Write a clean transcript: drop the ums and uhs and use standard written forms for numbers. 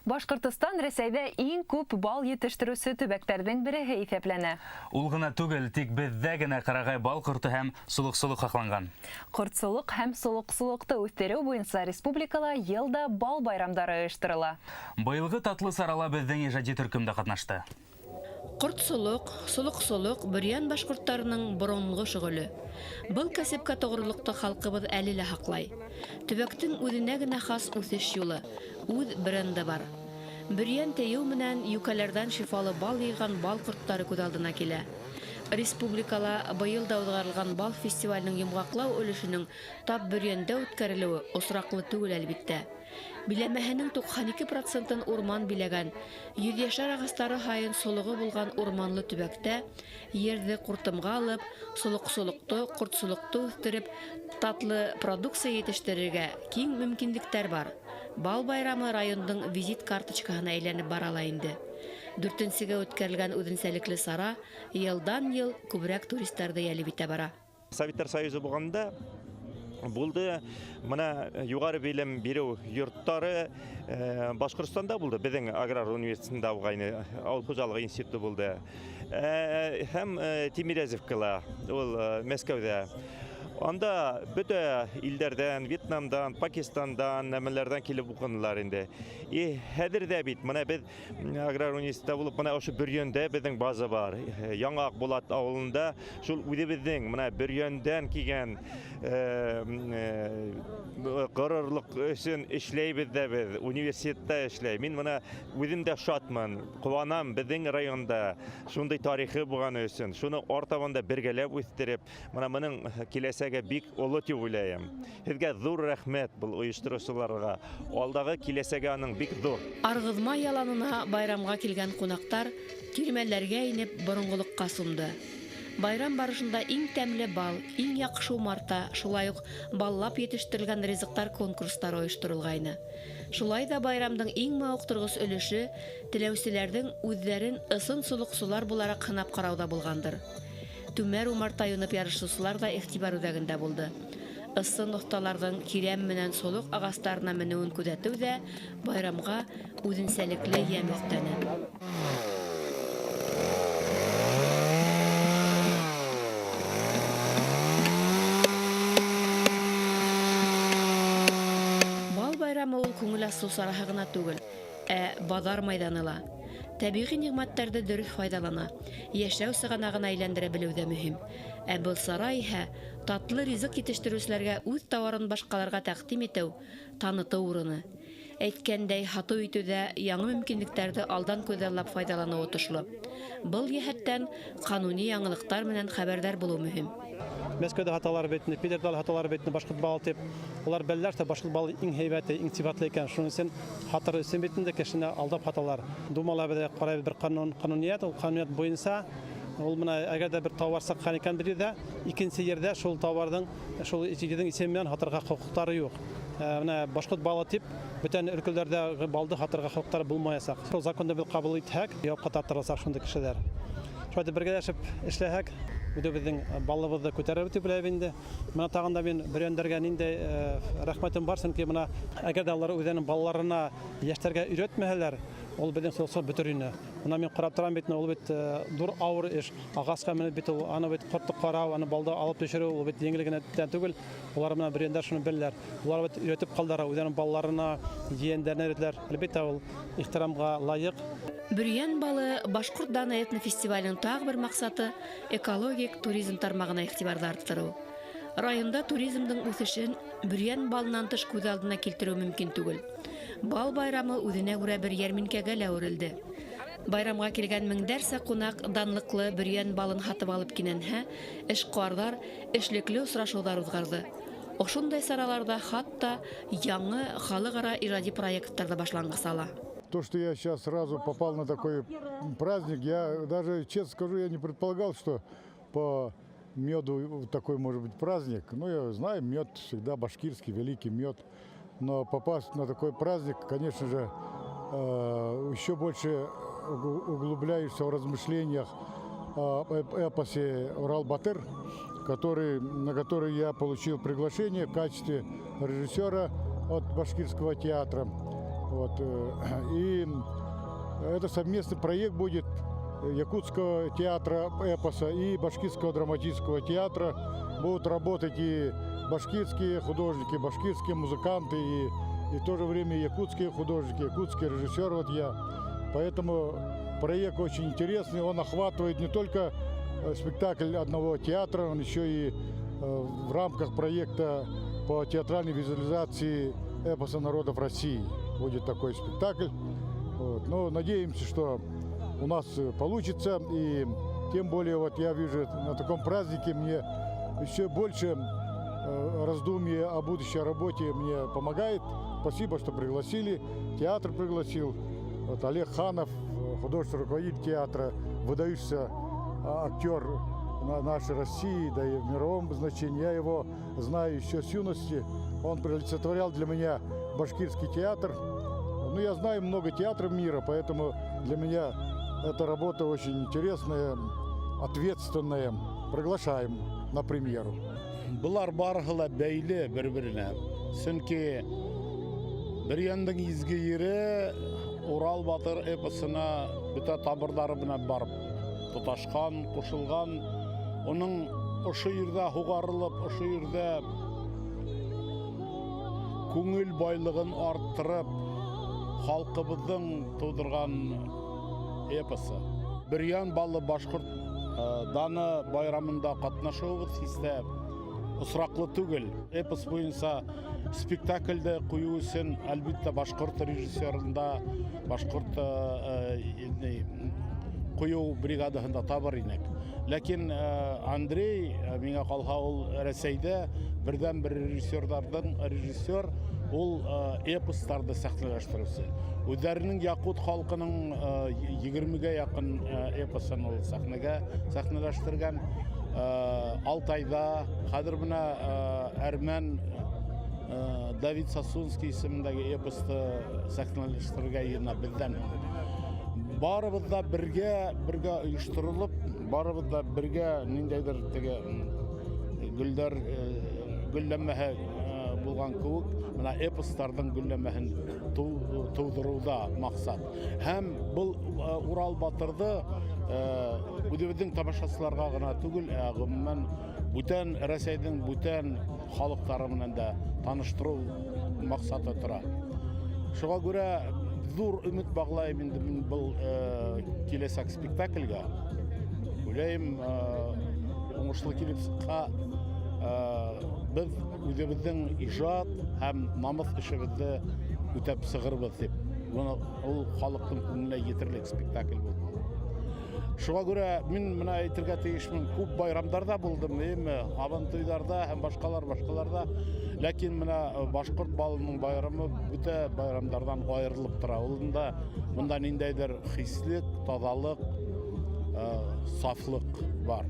Башҡортостан Рәсәйҙә иң күп бал етештереүсе төбәктәрҙең береһе иҫәпләнә. Ул ғына түгел, тик беҙҙә генә ҡарағай бал ҡорто һәм солоҡсолоҡ һаҡланған. Ҡортсолоҡ һәм солоҡсолоҡто үҫтереү буйынса республикала йыл да бал байрамдары ойошторола. Быйылғы татлы сарала беҙҙең ижади төркөм дә ҡатнашты. Ҡортсолоҡ, солоҡсолоҡ бөрйән башҡорттарының боронғо шөғөлө. Был кәсепкә тоғролоҡто халҡыбыҙ әле лә һаҡлай. Төбәктең үҙенә генә хас үҫеш юлы, үҙ бренды бар. Бөрйән тейеү менән йүкәләрҙән шифалы бал йыйған бал ҡорттары күҙ алдына килә. Республикала быйыл да уҙғарылған бал фестиваленең йомғаҡлау өлөшөнөң тап Бөрйәндә үткәрелеүе осраҡлы түгел, әлбиттә. Биләмәһенең 92 процентын урман биләгән, йөҙйәшәр ағастары һайын солоғо булған урманлы төбәктә ерҙе ҡуртымға алып, солоҡсолоҡто, ҡортсолоҡто үҫтереп, татлы продукция етештерергә киң мөмкинлектәр бар. Бал байрамы райондың визит карточкаһына әйләнеп бара ла инде. Дүртенсегә үткәрелгән үҙенсәлекле сара йылдан-йыл күберәк туристарҙы йәлеп итә бара. Советтар Союзы булғанда булды. Мына юғары белем биреү йорттары Башҡортостанда булды. Беҙҙең аграр университетында булғайны, ауыл хужалығы институты булды. Һәм Тимирязевкала, ул Мәскәүҙә. Анда бөтә илдәрҙән, Вьетнамдан, Пакистандан, нәмәләрҙән килеп уҡынылар инде. И хәҙер ҙә бит, мына беҙ аграр университетта булып, мына ошо Бөрйәндә беҙҙең база бар. Яңы Аҡбулат ауылында шул үҙебеҙҙең мына Бөрйәндән килгән ғорурлыҡ өсөн эшләйбеҙ ҙә беҙ, университетта эшләй. Мин мына үҙем дә шатмын, ҡыуанам беҙҙең районда шундай тарихы булғаны өсөн. Шуны артабан да бергәләп үҫтереп, мына бының киләсәге бик оло тип уйлайым. Һеҙгә ҙур рәхмәт был ойоштороусыларға. Алдағы киләсәге аның бик ҙур. Арғыҙма яланына байрамға килгән ҡунаҡтар тирмәләргә инеп боронғолоҡҡа сумды. Байрам барышында иң тәмле бал, иң яҡшы умарта, шулай уҡ баллап етештерелгән ризыҡтар конкурстары ойошторолғайны. Шулай ҙа байрамдың иң мауыҡтырғыс өлөшө теләүселәрҙең үҙҙәрен ысын солоҡсолар булараҡ һынап ҡарауҙа булғандыр. Түмәр умарта юнып ярышыусылар ҙа иғтибар үҙәгендә булды. Ысын оҫталарҙың кирәм менән солоҡ ағастарына менеүен күҙәтеү ҙә байрамға үҙенсәлекле йәм өҫтәне. Бал байрамы ул күңел асыу сараһы ғына түгел, ә баҙар майҙаны ла. Тәбиғи ниғмәттәрҙе дөрөҫ файҙалана, йәшәү сығанағына әйләндерә белеү ҙә мөһим. Ә был сара иһә татлы ризыҡ етештереүселәргә үҙ тауарын башҡаларға тәҡдим итеү, танытыу урыны. Әйткәндәй, һатыу итеүҙә яңы мөмкинлектәрҙе алдан күҙаллап файҙаланыу отошло. Был йәһәттән ҡануни яңылыҡтар менән хәбәрҙар булыу мөһим. Мәскәүҙә һаталар бит, Питерҙә һаталар бит, башҡорт балы тип. Улар беләләр, что башҡорт балы иң һәйбәте, иң сифатлы икән. Шуның өсөн һатыр өсөн бит инде кешене алдап һаталар. Думала беҙ ҡарай бер ҡанун, ҡануниәт, ул ҡануниәт буйынса ул мына әгәр ҙә бер тауар сыҡҡан икән бер ерҙә, икенсе ерҙә шул тауарҙың, шул ерҙең исеме менән һатырға хоҡуҡтары юҡ. Мына башҡорт балы тип бүтән өлкәләрҙә балды һатырға хоҡуҡтары булмаясаҡ. Шул законды беҙ ҡабул итһәк, яуапҡа тартыласаҡ шундай кешеләр. Шулай итеп бергәләшеп эшләһәк, үҙебеҙҙең балыбыҙҙы күтәрер тип уйлайым инде. Мына тағын да мин бөрйәндәргә ниндәй рәхмәтем бар, сөнки мына әгәр ҙә улар үҙҙәренең балаларына, йәштәргә өйрәтмәһәләр, ул беҙҙең солоҡсо бөтөр ине. Мына мин ҡарап торам бит, ул бит ҙур ауыр эш. Ағасҡа менеп бит ул, аны бит ҡортто ҡарау, аны балды алып төшөрөү, ул бит еңел генә түгел. Улар мына бөрйәндәр шуны беләләр. Улар бит өйрәтеп ҡалдыра, үҙҙәренең балаларына, ейәндәренә өйрәтәләр. Әлбиттә, ул ихтирамға лайыҡ. Бөрйән балы Башҡорт даны этнофестиваленең тағы бер маҡсаты экологик туризм тармағына иғтибарҙы арттырыу. Районда туризмдың үҫешен Бөрйән балынан тыш күҙ алдына килтереү мөмкин түгел. Бал байрамы үҙенә күрә бер йәрминкәгә лә әүерелде. Байрамға килгән меңдәрсә ҡунаҡ данлыҡлы Бөрйән балын һатып алып кинәнһә, эшҡыуарҙар эшлекле осрашыуҙар уҙғарҙы. Ошондай сараларҙа хатта яңы халыҡ-ара ижади проекттар ҙа башланғыс ала. То, что я щас сразу попал на такой праздник, я даже, честно скажу, я не предполагал, что по меду такой может быть праздник. Я знаю, мед всегда башкирский, великий мед. Но попасть на такой праздник, конечно же, еще больше углубляешься в размышлениях о эпосе Урал-Батыр, на который я получил приглашение в качестве режиссера от Башкирского театра. Вот. И это совместный проект будет Якутского театра эпоса и Башкирского драматического театра. Будут работать и башкирские художники, башкирские музыканты, и в то же время якутские художники, якутский режиссер, вот я. Поэтому проект очень интересный, он охватывает не только спектакль одного театра, он еще и в рамках проекта по театральной визуализации эпоса народов России будет такой спектакль. Вот. Но надеемся, что у нас получится. И тем более вот я вижу, на таком празднике мне еще больше раздумье о будущей работе мне помогает. Спасибо, что пригласили. Театр пригласил. Вот Олег Ханов, художественный руководитель театра, выдающийся актер нашей России, да и в мировом значении. Я его знаю еще с юности. Он олицетворял для меня башкирский театр. Ну, я знаю много театров мира, поэтому для меня эта работа очень интересная, ответственная. Приглашаем на премьеру. Былар барыһы ла бәйле бер-беренә. Сөнки Бөрйәндең изге ере Урал батыр эпосына бөтә тамырҙары менән барып тоташҡан, ҡушылған. Уның ошо ерҙә һуғарылып, ошо ерҙә күңел байлығын арттырып, халҡыбыҙҙың тыуҙырған эпосы. Бөрйән балы башҡорт даны байрамында ҡатнашыуыбыҙ һис тә осраҡлы түгел. Эпос буйынса спектаклде ҡуйыу өсөн, әлбиттә, башҡорт режиссерында, башҡорт ҡуйыу бригадаһында табыр инек. Ләкин Андрей, миңә ҡалһа, ул Рәсәйҙә берҙән бер режиссерҙарҙың режиссер, ул эпостарҙы сәхнәләштереүсе. Үҙҙәренең яҡут халҡының 20-гә яҡын эпосын ул сәхнәгә сәхнәләштергән. Алтайҙа, хәҙер бына әрмән Давид Сасунский исемендәге эпосты сәхнәләштерергә йыйына беҙҙән. Барыбыҙ ҙа бергә ойошторолоп, барыбыҙ ҙа бергә ниндәйҙер теге гөлдәр гөлләмәһе булған кеүек, бына эпостарҙың гөлләмәһен тыуҙырыуҙа маҡсат. Һәм был Урал батырҙы үҙебеҙҙең тамашасыларға ғына түгел, ә ғөмүмән бүтән Рәсәйҙең бүтән халыҡтары менән дә таныштырыу маҡсаты тора. Шуға күрә ҙур өмөт бағлайым инде мин был киләсәк спектаклгә. Уйлайым, уңышлы килеп сыҡһа, беҙ үҙебеҙҙең ижад һәм намыҫ эшебеҙҙе үтәп сығырбыҙ тип. Быны ул халыҡтың күңеленә етерлек спектакль булды. Шуға күрә мин бына әйтергә тейешмен, күп байрамдарҙа булдым, эйме, һабантуйҙарҙа һәм башҡалар, башҡаларҙа. Ләкин бына башҡорт балының байрамы бөтә байрамдарҙан айырылып тора. Унда бында ниндәйҙер хислек, таҙалыҡ, сафлыҡ бар.